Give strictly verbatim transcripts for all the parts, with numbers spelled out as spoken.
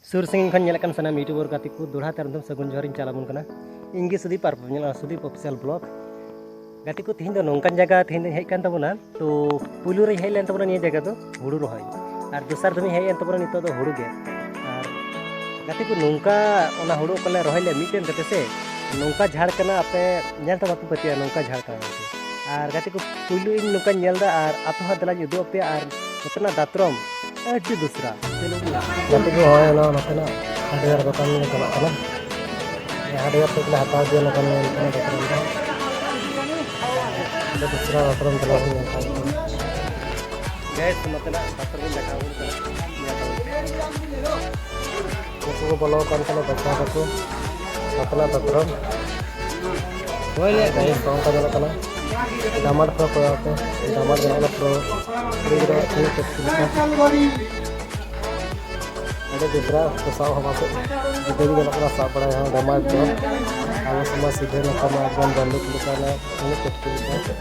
ᱥᱩᱨ ᱥᱟᱺᱜᱤᱧ ᱠᱷᱚᱱ ᱧᱮᱞ ᱠᱟᱱ ᱥᱟᱱᱟᱢ YouTuber ᱜᱟᱛᱮ ᱠᱚ ᱫᱚᱦᱲᱟ ᱛᱮ ᱟᱨ ᱢᱤᱫ ᱫᱷᱟᱣ ᱥᱟᱹᱜᱩᱱ ᱡᱚᱦᱟᱨ ᱤᱧ ᱪᱟᱞ ᱟᱵᱚᱱ ᱠᱟᱱᱟ᱾ ᱤᱧ ᱜᱮ ᱥᱩᱫᱤᱯ ᱟᱨ ᱧᱮᱞ ᱥᱩᱫᱤᱯ Official Vlog᱾ ᱜᱟᱛᱮ ᱠᱚ, ᱛᱮᱦᱮᱧ ᱫᱚ ᱱᱚᱝᱠᱟᱱ ᱡᱟᱭᱜᱟ ᱛᱮᱦᱮᱧ ᱫᱚᱧ ᱦᱮᱡ ᱠᱟᱱ ᱛᱟᱵᱚᱱᱟ᱾ ᱛᱚ ᱯᱩᱭᱞᱩ ᱨᱮᱧ ᱦᱮᱡ ᱞᱮᱱ ᱛᱟᱵᱚᱱᱟ ᱱᱤᱭᱟᱹ ᱡᱟᱭᱜᱟ ᱫᱚ ᱦᱩᱲᱩ ᱨᱚᱦᱚᱭ, ᱟᱨ ᱫᱚᱥᱟᱨ ᱫᱚᱢᱤᱧ ᱦᱮᱡ ᱮᱱ ᱛᱟᱵᱚᱱᱟ ᱱᱤᱛᱚᱜ ᱫᱚ ᱦᱩᱲᱩ ᱜᱮᱫ᱾ ᱟᱨ ᱜᱟᱛᱮ ᱠᱚ, ᱱᱚᱝᱠᱟ ᱚᱱᱟ ᱦᱩᱲᱩ ᱚᱠᱟ ᱞᱮ ᱨᱚᱦᱚᱭ ᱞᱮ ᱢᱤᱫᱴᱮᱱ ᱠᱟᱛᱮ ᱥᱮ, ᱱᱚᱝᱠᱟ ᱡᱷᱟᱲ ᱠᱟᱱᱟ, ᱟᱯᱮ ᱧᱮᱞ ᱛᱮ ᱵᱟᱯᱮ ᱯᱟᱹᱛᱭᱟᱹᱜᱼᱟ, ᱱᱚᱝᱠᱟ ᱡᱷᱟᱲ ᱠᱟᱱᱟ ᱜᱟᱛᱮ᱾ ᱟᱨ ᱜᱟᱛᱮ ᱠᱚ, ᱯᱩᱭᱞᱩ ᱤᱧ ᱱᱚᱝᱠᱟᱧ ᱧᱮᱞ ᱮᱫᱟ, ᱟᱨ ᱟᱯᱮ ᱦᱚᱸ ᱫᱮᱞᱟᱧ ᱩᱫᱩᱜ ᱟᱯᱮᱭᱟ᱾ ᱟᱨ ᱱᱚᱛᱮᱱᱟᱜ ᱫᱟᱛᱨᱚᱢ ᱟᱹᱰᱤ ᱫᱩᱥᱨᱟ᱾ ᱜᱟᱛᱮ ᱠᱚ, ᱦᱚᱸᱜᱼᱚᱭ ᱱᱚᱣᱟ ᱱᱚᱛᱮᱱᱟᱜ hardware ᱫᱚᱠᱟᱱ ᱞᱮ ᱪᱟᱞᱟᱜ ᱠᱟᱱᱟ᱾ Hardware ᱛᱮᱜᱮ ᱞᱮ ᱦᱟᱛᱟᱣ ᱤᱫᱤᱭᱟ ᱱᱚᱝᱠᱟᱱ ᱱᱚᱝᱠᱟᱱᱟᱜ ᱫᱟᱛᱨᱚᱢ ᱫᱚ᱾ ᱟᱫᱚ ᱫᱩᱥᱨᱟ ᱫᱟᱛᱨᱚᱢ ᱫᱮᱞᱟ ᱵᱚᱱ ᱧᱮᱞ ᱠᱟᱜ ᱜᱮ᱾ Guys, ᱱᱚᱛᱮᱱᱟᱜ ᱫᱟᱛᱨᱚᱢ ᱤᱧ ᱫᱮᱠᱷᱟᱣ ᱟᱵᱚᱱ ᱠᱟᱱᱟ᱾ ᱧᱮᱞ ᱛᱟᱵᱚᱱ ᱯᱮ᱾ ᱩᱱᱠᱩ ᱠᱚ ᱵᱚᱞᱚ ᱟᱠᱟᱱ ᱛᱟᱞᱮ ᱵᱟᱪᱷᱟᱣ ᱫᱟᱠᱚ ᱱᱚᱛᱮᱱᱟᱜ ᱫᱟᱛᱨᱚᱢ᱾ ᱦᱳᱭ, ᱞᱟᱹᱭ ᱜᱟᱭᱤᱥ, ᱱᱚᱝᱠᱟ ᱧᱮᱞᱚᱜ ᱠᱟᱱᱟ᱾ ᱫᱟᱢᱟᱞ ᱯᱩᱨᱟᱹ ᱠᱚᱭᱚᱜ ᱯᱮ, ᱫᱟᱢᱟᱞ ᱧᱮᱞᱚᱜ ᱠᱟᱱᱟ ᱯᱩᱨᱟᱹ᱾ ᱠᱩᱲᱤ ᱜᱤᱫᱽᱨᱟᱹ ᱪᱮᱫ ᱞᱮᱠᱟ? ᱟᱹᱰᱤ ᱫᱩᱥᱨᱟ ᱠᱚ ᱥᱟᱵ ᱦᱚᱸ ᱵᱟᱠᱚ ᱡᱩᱫᱟᱹ ᱜᱮ ᱧᱮᱞᱚᱜ ᱠᱟᱱᱟ, ᱥᱟᱵ ᱵᱟᱲᱟᱭ ᱦᱚᱸ ᱫᱟᱢᱟᱞ ᱫᱚ᱾ ᱟᱵᱚ ᱥᱚᱢᱟᱡᱽ ᱥᱤᱫᱷᱟᱹ ᱱᱚᱝᱠᱟ ᱢᱟ ᱮᱠᱫᱚᱢ ᱵᱟᱹᱱᱫᱩᱠ ᱞᱮᱠᱟ ᱢᱟ ᱩᱱᱟᱹᱜ ᱠᱟᱹᱴᱤᱡ ᱞᱮᱠᱟ᱾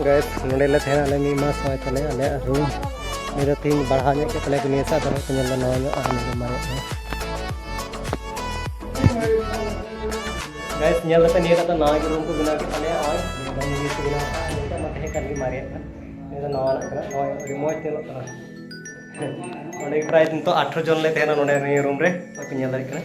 Guys, ᱱᱚᱰᱮ ᱞᱮ ᱛᱟᱦᱮᱱᱟ ᱟᱞᱮ ᱢᱤᱫ ᱢᱟᱥ ᱦᱚᱸᱜᱼᱚᱭ ᱛᱟᱞᱮ ᱟᱞᱮᱭᱟᱜ room᱾ ᱱᱤᱭᱟᱹ ᱫᱚ ᱛᱮᱦᱮᱧ ᱵᱟᱲᱦᱟᱣ ᱧᱚᱜ ᱠᱮᱫ ᱛᱟᱞᱮᱭᱟ ᱠᱚ, ᱱᱤᱭᱟᱹ ᱥᱟᱞ ᱫᱚ ᱦᱟᱸᱜ ᱠᱚ ᱧᱮᱞ ᱫᱟ ᱱᱟᱣᱟ ᱧᱚᱜ ᱟᱨ ᱱᱤᱭᱟᱹ ᱫᱚ ᱢᱟᱨᱮ ᱧᱚᱜ᱾ Guys, ᱧᱮᱞ ᱫᱟᱯᱮ ᱱᱤᱭᱟᱹ ᱫᱚ ᱱᱟᱣᱟ ᱜᱮ room ᱠᱚ ᱵᱮᱱᱟᱣ ᱠᱮᱫ ᱛᱟᱞᱮᱭᱟ᱾ ᱱᱚᱜᱼᱚᱭ ᱱᱤᱭᱟᱹ ᱫᱚ ᱵᱮᱱᱟᱣ ᱠᱟᱜᱼᱟ᱾ ᱱᱤᱛᱚᱜ ᱢᱟ ᱛᱟᱦᱮᱸ ᱠᱟᱱ ᱜᱮ ᱢᱟᱨᱮᱭᱟᱜ ᱠᱟᱱᱟ, ᱱᱤᱭᱟᱹ ᱫᱚ ᱱᱟᱣᱟᱱᱟᱜ ᱠᱟᱱᱟ᱾ ᱱᱚᱜᱼᱚᱭ ᱟᱹᱰᱤ ᱢᱚᱡᱽ ᱧᱮᱞᱚᱜ ᱠᱟᱱᱟ᱾ ᱚᱸᱰᱮ ᱜᱮ ᱯᱨᱟᱭ ᱱᱤᱛᱚᱜ ᱟᱴᱷᱨᱚ ᱡᱚᱱ ᱞᱮ ᱛᱟᱦᱮᱱᱟ ᱱᱚᱰᱮ ᱱᱤᱭᱟᱹ ᱨᱩᱢ ᱨᱮ, ᱟᱯᱮ ᱧᱮᱞ ᱫᱟᱲᱮᱭᱟᱜ ᱠᱟᱱᱟ᱾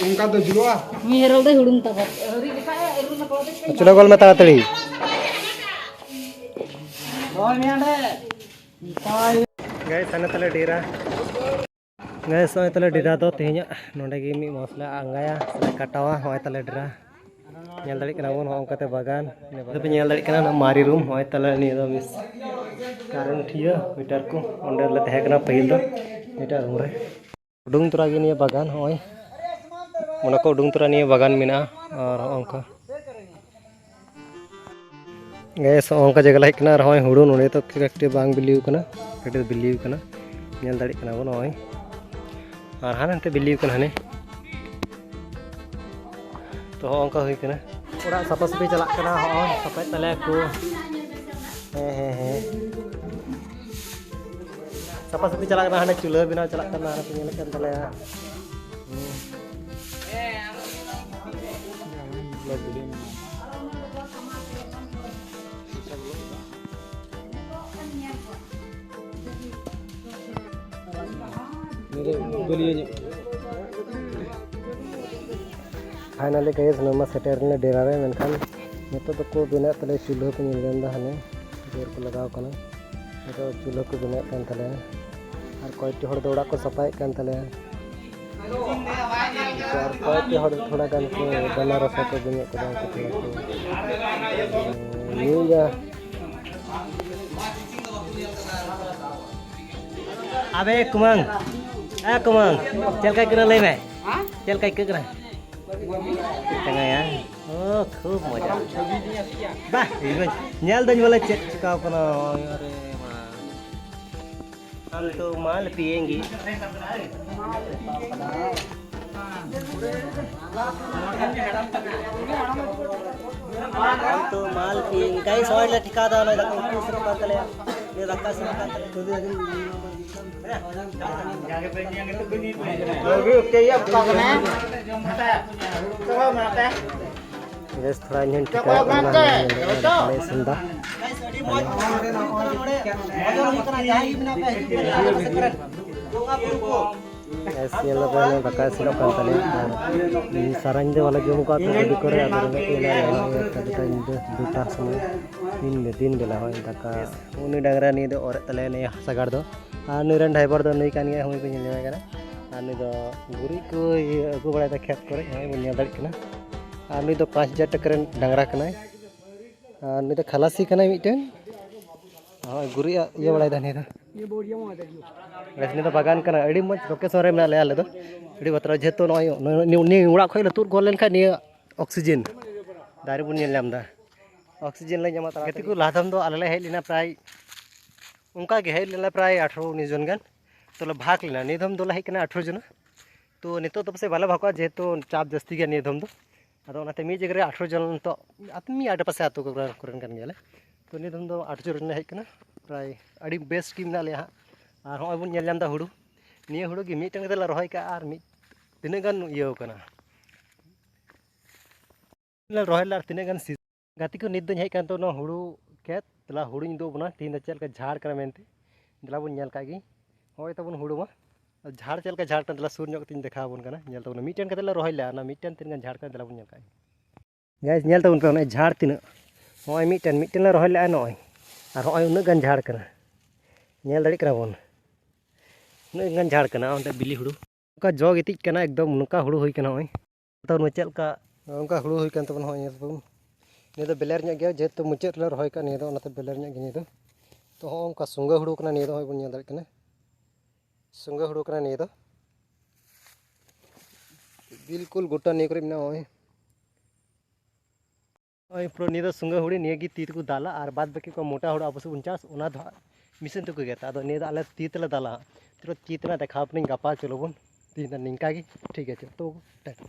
ᱚᱱᱠᱟ ᱫᱚ ᱡᱩᱞᱩᱜᱼᱟ᱾ ᱩᱱᱤ ᱦᱮᱨᱮᱞ ᱫᱚᱭ ᱦᱩᱲᱩᱝ ᱛᱟᱵᱚ᱾ ᱟᱹᱣᱨᱤ ᱞᱮᱠᱟ ᱮ ᱟᱹᱨᱩ ᱞᱮᱠᱟ ᱫᱚ ᱪᱮᱫ ᱪᱚᱞᱚ ᱜᱚᱞ ᱢᱮ ᱛᱟᱲᱟᱛᱟᱲᱤ᱾ ᱫᱚᱦᱚᱭ ᱢᱮ ᱚᱸᱰᱮ᱾ ᱜᱟᱭᱥ, ᱦᱟᱱᱮ ᱛᱟᱞᱮ ᱰᱮᱨᱟ᱾ ᱜᱟᱭᱥ, ᱱᱚᱜᱼᱚᱭ ᱛᱟᱞᱮ ᱰᱮᱨᱟ ᱫᱚ ᱛᱮᱦᱮᱧᱟᱜ ᱱᱚᱰᱮ ᱜᱮ ᱢᱤᱫ ᱢᱟᱥ ᱞᱮ ᱟᱸᱜᱟᱭᱟ ᱥᱮ ᱞᱮ ᱠᱟᱴᱟᱣᱟ᱾ ᱱᱚᱜᱼᱚᱭ ᱛᱟᱞᱮ ᱰᱮᱨᱟ᱾ ᱧᱮᱞ ᱫᱟᱲᱮᱭᱟᱜ ᱠᱟᱱᱟ ᱵᱚᱱ, ᱱᱚᱜᱼᱚ ᱱᱚᱝᱠᱟᱛᱮ ᱵᱟᱜᱟᱱ᱾ ᱱᱤᱭᱟᱹ ᱵᱟᱜᱟᱱ ᱯᱮ ᱧᱮᱞ ᱫᱟᱲᱮᱭᱟᱜ ᱠᱟᱱᱟ, ᱚᱱᱟ ᱢᱟᱨᱮ ᱨᱩᱢ᱾ ᱱᱚᱜᱼᱚᱭ ᱛᱟᱞᱮ ᱱᱤᱭᱟᱹ ᱫᱚ ᱢᱤᱥ ᱠᱟᱨᱮᱱᱴ ᱤᱭᱟᱹ ᱢᱤᱴᱟᱨ ᱠᱚ, ᱚᱸᱰᱮ ᱞᱮ ᱛᱟᱦᱮᱸ ᱠᱟᱱᱟ ᱯᱟᱹᱦᱤᱞ ᱫᱚ, ᱮᱴᱟᱜ ᱨᱩᱢ ᱨᱮ᱾ ᱩᱰᱩᱝ ᱛᱚᱨᱟ ᱜᱮ ᱱᱤᱭᱟᱹ ᱵᱟᱜᱟᱱ, ᱱᱚᱜᱼᱚᱭ ᱚᱱᱟ ᱠᱚ ᱩᱰᱩᱝ ᱛᱚᱨᱟ ᱱᱤᱭᱟᱹ ᱵᱟᱜᱟᱱ ᱢᱮᱱᱟᱜᱼᱟ᱾ ᱟᱨ ᱦᱚᱸᱜᱼᱚ ᱱᱚᱝᱠᱟ ᱜᱮᱥ, ᱦᱚᱸᱜᱼᱚ ᱱᱚᱝᱠᱟ ᱡᱟᱭᱜᱟ ᱞᱮ ᱦᱮᱡ ᱠᱟᱱᱟ᱾ ᱟᱨ ᱦᱚᱸᱜᱼᱚᱭ ᱦᱩᱲᱩ ᱱᱚᱰᱮ ᱫᱚ ᱠᱟᱹᱴᱤᱡ ᱵᱟᱝ ᱵᱤᱞᱤᱣ ᱠᱟᱱᱟ, ᱠᱟᱹᱴᱤᱡ ᱵᱤᱞᱤᱣ ᱠᱟᱱᱟ, ᱧᱮᱞ ᱫᱟᱲᱮᱭᱟᱜ ᱠᱟᱱᱟ ᱵᱚᱱ ᱱᱚᱜᱼᱚᱭ᱾ ᱟᱨ ᱦᱟᱱᱮ ᱦᱟᱱᱛᱮ ᱵᱤᱞᱤᱣ ᱠᱟᱱᱟ ᱦᱟᱱᱮ᱾ ᱛᱚ ᱦᱚᱸᱜᱼᱚ ᱱᱚᱝᱠᱟ ᱦᱩᱭ ᱠᱟᱱᱟ᱾ ᱚᱲᱟᱜ ᱥᱟᱯᱷᱟ ᱥᱟᱹᱯᱷᱤ ᱪᱟᱞᱟᱜ ᱠᱟᱱᱟ, ᱦᱚᱸᱜᱼᱚᱭ ᱥᱟᱯᱷᱟᱭᱮᱫ ᱛᱟᱞᱮᱭᱟ ᱠᱚ᱾ ᱦᱮᱸ, ᱦᱮᱸ, ᱦᱮᱸ᱾ ᱥᱟᱯᱷᱟ ᱥᱟᱹᱯᱷᱤ ᱪᱟᱞᱟᱜ ᱠᱟᱱᱟ, ᱦᱟᱸᱰᱮ ᱪᱩᱞᱦᱟᱹ ᱵᱮᱱᱟᱣ ᱪᱟᱞᱟᱜ ᱠᱟᱱᱟ, ᱦᱟᱸᱰᱮ ᱯᱮ ᱧᱮᱞᱮᱫ ᱠᱟᱱ ᱛᱟᱞᱮᱭᱟ᱾ ᱦᱩᱸ᱾ ᱱᱚᱣᱟ ᱫᱚ ᱵᱟᱹᱞᱤᱭᱟᱹ ᱧᱚᱜ᱾ Finally guys, ᱱᱚᱣᱟ ᱢᱟ ᱥᱮᱴᱮᱨ ᱮᱱᱟ ᱰᱮᱨᱟ ᱨᱮ, ᱢᱮᱱᱠᱷᱟᱱ ᱱᱤᱛᱚᱜ ᱫᱚᱠᱚ ᱵᱮᱱᱟᱣᱮᱫ ᱛᱟᱞᱮᱭᱟ ᱪᱩᱞᱦᱟᱹ ᱠᱚ ᱧᱮᱞ ᱧᱟᱢ ᱮᱫᱟ, ᱦᱟᱱᱮ ᱡᱳᱨ ᱠᱚ ᱞᱟᱜᱟᱣ ᱠᱟᱱᱟ᱾ ᱱᱤᱛᱚᱜ ᱪᱩᱞᱦᱟᱹ ᱠᱚ ᱵᱮᱱᱟᱣᱮᱫ ᱠᱟᱱ ᱛᱟᱞᱮᱭᱟ, ᱟᱨ ᱠᱚᱭᱮᱠᱴᱤ ᱦᱚᱲ ᱫᱚ ᱚᱲᱟᱜ ᱠᱚ ᱥᱟᱯᱷᱟᱭᱮᱫ ᱠᱟᱱ ᱛᱟᱞᱮᱭᱟ, ᱟᱨ ᱠᱚᱭᱮᱠᱴᱤ ᱦᱚᱲ ᱫᱚ ᱛᱷᱚᱲᱟ ᱜᱟᱱ ᱠᱚ ᱵᱟᱱᱟᱨ ᱨᱟᱥᱟ ᱠᱚ ᱵᱮᱧᱮᱫ ᱠᱟᱫᱟ, ᱩᱱᱠᱩ ᱛᱷᱚᱲᱟ ᱠᱚ ᱧᱩᱭᱟ᱾ ᱟᱵᱮ ᱠᱩᱢᱟᱹᱝ, ᱮ ᱠᱩᱢᱟᱹᱝ, ᱪᱮᱫ ᱞᱮᱠᱟ ᱟᱹᱭᱠᱟᱹᱜ ᱠᱟᱱᱟ ᱞᱟᱹᱭ ᱢᱮ? ᱪᱮᱫ ᱞᱮᱠᱟ ᱟᱹᱭᱠᱟᱹᱜ ᱠᱟᱱᱟ? ᱪᱟᱸᱜᱟᱭᱟ? ᱳ, ᱠᱷᱩᱵ ᱢᱚᱡᱟ᱾ ᱵᱟᱦ, ᱧᱮᱞ ᱫᱟᱹᱧ ᱵᱚᱞᱮ ᱪᱮᱫ ᱪᱤᱠᱟᱹᱣ ᱠᱟᱱᱟ᱾ ᱳᱭ, ᱟᱨᱮ ᱢᱟ᱾ हम तो माल पिएंगे। हम तो माल पिएंगे। गाइस, ᱦᱚᱲ ᱞᱮ ᱴᱷᱤᱠᱟ ᱫᱟ, ᱱᱚᱜᱼᱚᱭ ᱫᱟᱠᱟ ᱩᱛᱩ ᱤᱥᱤᱱᱚᱜ ᱠᱟᱱ ᱛᱟᱞᱮᱭᱟ᱾ ᱱᱤᱭᱟᱹ ᱫᱟᱠᱟ ᱤᱥᱤᱱᱚᱜ ᱠᱟᱱ ᱛᱟᱞᱮᱭᱟ᱾ ᱵᱮᱥ, ᱛᱷᱚᱲᱟ ᱤᱧ ᱦᱚᱸᱧ ᱴᱷᱤᱠᱟᱹᱭᱮᱫ ᱠᱟᱱᱟ, ᱱᱚᱰᱮ ᱫᱟᱠᱟ ᱞᱮ ᱤᱥᱤᱱ ᱮᱫᱟ᱾ ᱜᱮᱥ ᱧᱮᱞ ᱫᱚ ᱫᱟᱠᱟ ᱤᱥᱤᱱᱚᱜ ᱠᱟᱱ ᱛᱟᱞᱮᱭᱟ᱾ ᱟᱨ ᱥᱟᱨᱟ ᱧᱤᱫᱟᱹ ᱵᱟᱞᱮ ᱡᱚᱢ ᱠᱟᱜ ᱛᱮ ᱜᱟᱹᱰᱤ ᱠᱚᱨᱮ, ᱟᱫᱚ ᱨᱮᱸᱜᱮᱡ ᱛᱮ ᱧᱤᱫᱟᱹ ᱫᱩᱴᱟ ᱥᱚᱢᱚᱭ, ᱫᱤᱱ ᱫᱤᱱ ᱵᱮᱞᱟ ᱦᱚᱸ ᱫᱟᱠᱟ᱾ ᱩᱱᱤ ᱰᱟᱝᱨᱟ ᱱᱤᱭᱟᱹ ᱫᱚ ᱚᱨᱮᱫ ᱛᱟᱞᱮᱭᱟ ᱱᱤᱭᱟᱹ ᱥᱟᱜᱟᱲ ᱫᱚ᱾ ᱟᱨ ᱱᱩᱭ ᱨᱮᱱ ᱰᱨᱟᱭᱵᱷᱟᱨ ᱫᱚ ᱱᱩᱭ ᱠᱟᱱ ᱜᱮᱭᱟ, ᱦᱩᱭ ᱯᱮ ᱧᱮᱞ ᱧᱟᱢᱮ ᱠᱟᱱᱟ᱾ ᱟᱨ ᱱᱩᱭ ᱫᱚ ᱜᱩᱨᱤᱡ ᱠᱚ ᱤᱭᱟᱹ ᱟᱹᱜᱩ ᱵᱟᱲᱟᱭᱮᱫᱟ ᱠᱷᱮᱛ ᱠᱚᱨᱮ, ᱦᱚᱸᱜᱼᱚᱭ ᱵᱚᱱ ᱧᱮᱞ ᱫᱟᱲᱮᱭᱟᱜ ᱠᱟᱱᱟ᱾ ᱟᱨ ᱱᱩᱭ ᱫᱚ ᱯᱟᱸᱪ ᱦᱟᱡᱟᱨ ᱴᱟᱠᱟ ᱨᱮᱱ ᱰᱟᱝᱨᱟ ᱠᱟᱱᱟᱭ᱾ ᱟᱨ ᱱᱩᱭ ᱫᱚ ᱠᱷᱟᱞᱟᱥᱤ ᱠᱟᱱᱟᱭ ᱢᱤᱫᱴᱮᱱ᱾ ᱦᱚᱸᱜᱼᱚᱭ ᱜᱩᱨᱤᱡ ᱤᱭᱟᱹ ᱵᱟᱲᱟᱭᱮᱫᱟ ᱱᱤᱭᱟᱹ ᱫᱚ᱾ ᱵᱮᱥ, ᱱᱤᱭᱟᱹ ᱫᱚ ᱵᱟᱜᱟᱱ ᱠᱟᱱᱟ᱾ ᱟᱹᱰᱤ ᱢᱚᱡᱽ location ᱨᱮ ᱢᱮᱱᱟᱜ ᱞᱮᱭᱟ ᱟᱞᱮ ᱫᱚ᱾ ᱟᱹᱰᱤ ᱵᱟᱛᱨᱟᱣ, ᱡᱮᱦᱮᱛᱩ ᱱᱚᱜᱼᱚᱭ ᱱᱩᱭ, ᱱᱩᱭ, ᱱᱩᱭ ᱚᱲᱟᱜ ᱠᱷᱚᱡ ᱞᱮ ᱛᱩᱫ ᱜᱚᱫ ᱞᱮᱱᱠᱷᱟᱱ ᱱᱤᱭᱟᱹ oxygen ᱫᱟᱨᱮ ᱵᱚᱱ ᱧᱮᱞ ᱧᱟᱢ ᱮᱫᱟ᱾ Oxygen ᱞᱮ ᱧᱟᱢᱟ ᱛᱟᱲᱟᱛᱟᱲᱤ᱾ ᱜᱟᱛᱮ ᱠᱚ, ᱞᱟᱦᱟ ᱫᱷᱟᱢ ᱫᱚ ᱟᱞᱮ ᱞᱮ ᱦᱮᱡ ᱞᱮᱱᱟ ᱯᱨᱟᱭ, ᱚᱱᱠᱟ ᱜᱮ ᱦᱮᱡ ᱞᱮᱱᱟ ᱯᱨᱟᱭ ᱟᱴᱷᱨᱚ ᱩᱱᱤᱥ ᱡᱚᱱ ᱜᱟᱱ᱾ ᱛᱚ ᱞᱮ ᱵᱷᱟᱜᱽ ᱞᱮᱱᱟ᱾ ᱱᱤᱭᱟᱹ ᱫᱷᱟᱢ ᱫᱚᱞᱮ ᱦᱮᱡ ᱠᱟᱱᱟ ᱟᱴᱷᱨᱚ ᱡᱚᱱᱟ᱾ ᱛᱚ ᱱᱤᱛᱚᱜ ᱫᱚ ᱯᱟᱥᱮᱡ ᱵᱟᱞᱮ ᱵᱷᱟᱜᱚᱜᱼᱟ, ᱡᱮᱦᱮᱛᱩ ᱪᱟᱯ ᱡᱟᱹᱥᱛᱤ ᱜᱮᱭᱟ ᱱᱤᱭᱟᱹ ᱫᱷᱟᱢ ᱫᱚ᱾ ᱟᱫᱚ ᱚᱱᱟᱛᱮ ᱢᱤᱫ ᱡᱟᱭᱜᱟ ᱨᱮ ᱟᱴᱷᱨᱚ ᱡᱚᱱ ᱱᱤᱛᱚᱜ ᱟᱛ-, ᱢᱤᱫ ᱟᱰᱮᱯᱟᱥᱮ ᱟᱹᱛᱩ ᱠᱚᱨᱮᱱ ᱠᱟᱱ ᱜᱮᱭᱟᱞᱮ᱾ ᱛᱚ ᱱᱤᱭᱟᱹ ᱫᱷᱟᱢ ᱫᱚ ᱟᱴᱷᱨᱚ ᱡᱚᱱ ᱞᱮ ᱦᱮᱡ ᱠᱟᱱᱟ᱾ ᱯᱨᱟᱭ ᱟᱹᱰᱤ ᱵᱮᱥ team ᱢᱮᱱᱟᱜ ᱞᱮᱭᱟ ᱦᱟᱸᱜ᱾ ᱟᱨ ᱦᱚᱸᱜᱼᱚᱭ ᱵᱚᱱ ᱧᱮᱞ ᱧᱟᱢᱫᱟ ᱦᱩᱲᱩ, ᱱᱤᱭᱟᱹ ᱦᱩᱲᱩ ᱜᱮ ᱢᱤᱫᱴᱟᱝ ᱠᱟᱛᱮ ᱞᱮ ᱨᱚᱦᱚᱭ ᱠᱟᱜᱼᱟ, ᱟᱨ ᱢᱤᱫ ᱛᱤᱱᱟᱹᱜ ᱜᱟᱱ ᱤᱭᱟᱹᱣ ᱠᱟᱱᱟ᱾ ᱞᱮ ᱨᱚᱦᱚᱭ ᱞᱮᱫᱟ ᱟᱨ ᱛᱤᱱᱟᱹᱜ ᱜᱟᱱ ᱥᱤ-, ᱜᱟᱛᱮ ᱠᱚ, ᱱᱤᱛ ᱫᱚᱧ ᱦᱮᱡ ᱠᱟᱱ ᱛᱚ ᱱᱚᱣᱟ ᱦᱩᱲᱩ ᱠᱷᱮᱛ, ᱫᱮᱞᱟ ᱦᱩᱲᱩᱧ ᱩᱫᱩᱜ ᱟᱵᱚᱱᱟ ᱛᱤᱦᱤᱧ ᱫᱚ ᱪᱮᱫ ᱞᱮᱠᱟ ᱡᱷᱟᱲ ᱠᱟᱱᱟ ᱢᱮᱱᱛᱮ᱾ ᱫᱮᱞᱟ ᱵᱚᱱ ᱧᱮᱞ ᱠᱟᱜ ᱜᱮ᱾ ᱦᱚᱸᱜᱼᱚᱭ ᱛᱟᱵᱚᱱ ᱦᱩᱲᱩ ᱢᱟ᱾ ᱡᱷᱟᱲ ᱪᱮᱫ ᱞᱮᱠᱟ ᱡᱷᱟᱲ ᱠᱟᱱᱟ, ᱫᱮᱞᱟ ᱥᱩᱨ ᱧᱚᱜ ᱠᱟᱛᱮᱧ ᱫᱮᱠᱷᱟᱣ ᱟᱵᱚᱱ ᱠᱟᱱᱟ᱾ ᱧᱮᱞ ᱛᱟᱵᱚᱱ ᱢᱮ, ᱢᱤᱫᱴᱮᱱ ᱠᱟᱛᱮ ᱞᱮ ᱨᱚᱦᱚᱭ ᱞᱮᱜᱼᱟ, ᱚᱱᱟ ᱢᱤᱫᱴᱮᱱ ᱛᱤᱱᱟᱹᱜ ᱜᱟᱱ ᱡᱷᱟᱲ ᱠᱟᱱᱟ, ᱫᱮᱞᱟ ᱵᱚᱱ ᱧᱮᱞ ᱠᱟᱜ ᱜᱮ᱾ ᱜᱟᱭᱥ, ᱧᱮᱞ ᱛᱟᱵᱚᱱ ᱯᱮ, ᱚᱱᱮ ᱡᱷᱟᱲ ᱛᱤᱱᱟᱹᱜ, ᱱᱚᱜᱼᱚᱭ ᱢᱤᱫᱴᱮᱱ, ᱢᱤᱫᱴᱮᱱ ᱞᱮ ᱨᱚᱦᱚᱭ ᱞᱮᱜᱼᱟ ᱱᱚᱜᱼᱚᱭ, ᱟᱨ ᱱᱚᱜᱼᱚᱭ ᱩᱱᱟᱹᱜ ᱜᱟᱱ ᱡᱷᱟᱲ ᱠᱟᱱᱟ, ᱧᱮᱞ ᱫᱟᱲᱮᱭᱟᱜ ᱠᱟᱱᱟ ᱵᱚᱱ, ᱩᱱᱟᱹᱜ ᱜᱟᱱ ᱡᱷᱟᱲ ᱠᱟᱱᱟ ᱚᱸᱰᱮ ᱵᱤᱞᱤ ᱦᱩᱲᱩ᱾ ᱱᱚᱝᱠᱟ ᱡᱚ ᱜᱤᱛᱤᱡ ᱠᱟᱱᱟ, ᱮᱠᱫᱚᱢ ᱱᱚᱝᱠᱟ ᱦᱩᱲᱩ ᱦᱩᱭ ᱠᱟᱱᱟ ᱱᱚᱜᱼᱚᱭ᱾ ᱛᱚ ᱱᱚᱣᱟ ᱪᱮᱫ ᱞᱮᱠᱟ, ᱱᱚᱝᱠᱟ ᱦᱩᱲᱩ ᱦᱩᱭ ᱠᱟᱱ ᱛᱟᱵᱚᱱᱟ, ᱱᱚᱜᱼᱚᱭ ᱧᱮᱞ ᱛᱟᱵᱚᱱ᱾ ᱱᱤᱭᱟᱹ ᱫᱚ ᱵᱮᱞᱮᱨ ᱧᱚᱜ ᱜᱮᱭᱟ, ᱡᱮᱦᱮᱛᱩ ᱢᱩᱪᱟᱹᱫ ᱨᱮᱞᱮ ᱨᱚᱦᱚᱭ ᱠᱟᱜᱼᱟ ᱱᱤᱭᱟᱹ ᱫᱚ, ᱚᱱᱟᱛᱮ ᱵᱮᱞᱮᱨ ᱧᱚᱜ ᱜᱮᱭᱟ ᱱᱤᱭᱟᱹ ᱫᱚ᱾ ᱛᱚ ᱦᱚᱸᱜᱼᱚ ᱱᱚᱝᱠᱟ ᱥᱩᱸᱜᱟᱹ ᱦᱩᱲᱩ ᱠᱟᱱᱟ ᱱᱤᱭᱟᱹ ᱫᱚ, ᱱᱚᱜᱼᱚᱭ ᱵᱚᱱ ᱧᱮᱞ ᱫᱟᱲᱮᱭᱟᱜ ᱠᱟᱱᱟ᱾ ᱥᱩᱸᱜᱟᱹ ᱦᱩᱲᱩ ᱠᱟᱱᱟ ᱱᱤᱭᱟᱹ ᱫᱚ, ᱵᱤᱞᱠᱩᱞ ᱜᱚᱴᱟ ᱱᱤᱭᱟᱹ ᱠᱚᱨᱮ ᱢᱮᱱᱟᱜᱼᱟ᱾ ᱱᱚᱜᱼᱚᱭ, ᱱᱚᱜᱼᱚᱭ ᱯᱩᱨᱟᱹ ᱱᱤᱭᱟᱹ ᱫᱚ ᱥᱩᱸᱜᱟᱹ ᱦᱩᱲᱩ, ᱱᱤᱭᱟᱹ ᱜᱮ ᱛᱤ ᱛᱮᱠᱚ ᱫᱟᱞᱟ, ᱟᱨ ᱵᱟᱫ ᱵᱟᱹᱠᱤ ᱠᱚ ᱢᱚᱴᱟ ᱦᱩᱲᱩ ᱟᱵᱚ ᱥᱮᱫ ᱵᱚᱱ ᱪᱟᱥ, ᱚᱱᱟ ᱫᱚ ᱦᱟᱸᱜ ᱢᱮᱥᱤᱱ ᱛᱮᱠᱚ ᱜᱮᱫᱟ᱾ ᱟᱫᱚ ᱱᱤᱭᱟᱹ ᱫᱚ ᱟᱞᱮ ᱛᱤ ᱛᱮᱞᱮ ᱫᱟᱞᱟ ᱦᱟᱸᱜ᱾ ᱪᱚᱞᱚ ᱛᱤ ᱛᱮᱞᱮ ᱫᱮᱠᱷᱟᱣ ᱟᱯᱮᱭᱟᱹᱧ ᱜᱟᱯᱟ᱾ ᱪᱚᱞᱚ ᱵᱚᱱ, ᱛᱮᱦᱮᱧ ᱫᱚ ᱱᱤᱝᱠᱟ ᱜᱮ, ᱴᱷᱤᱠ ᱟᱪᱷᱮ, ᱛᱚ ᱴᱟᱴᱟ᱾